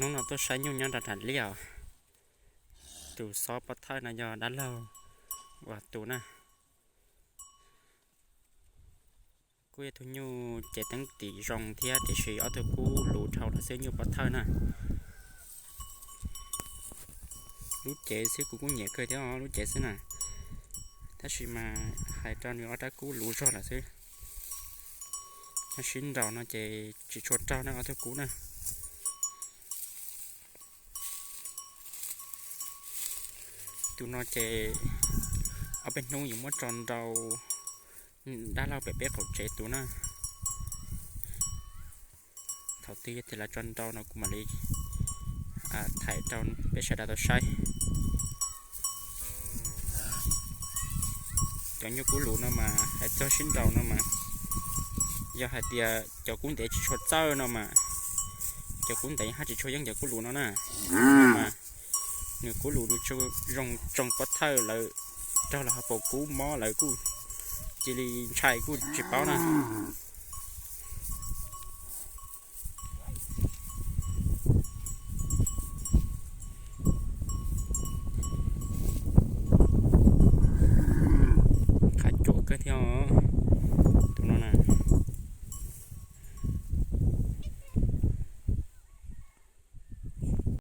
Hnub no tuaj saib nyuj nyob nram nram liaj os. Tus xob pob thawj no yog dab laug uas tus na. Kuj yog tus nyuj cev teeb tim zoo thiab tiam sis ob tug kub luv dhau lawm xwb nyuj pob thawj na. Lub cev xwb kuv kuj nyiam kawg thiab lub cev xwb na. Tab sis mas hais rau nws ob rab kub luv zog lawm xwb. Nyob sib nraus no ces tsis tshua raug na ob tug kub na. Tus no ces ob peb hnub yuav muab tso nrau dab laug pem peb qaum tsev tus na. Thaum twg yog tias lawv tso nrau no kuv mam li thaij rau peb sawv daws tau saib. Cov nyuj kub luv no mas hais txog sib nraus no mas, yog hais tias cov kub ntev tsis tshua txawj no mas, cov kub ntev haj tsis tshua yeej cov kub luv no na. Mas nws kub luv nws zoo tsoo pob thawj lawm, raug lawv ho pom kub mob lawv kuj cia li ntshai kuj tsis paub na. Qab cuam kawg thiab os tus no na.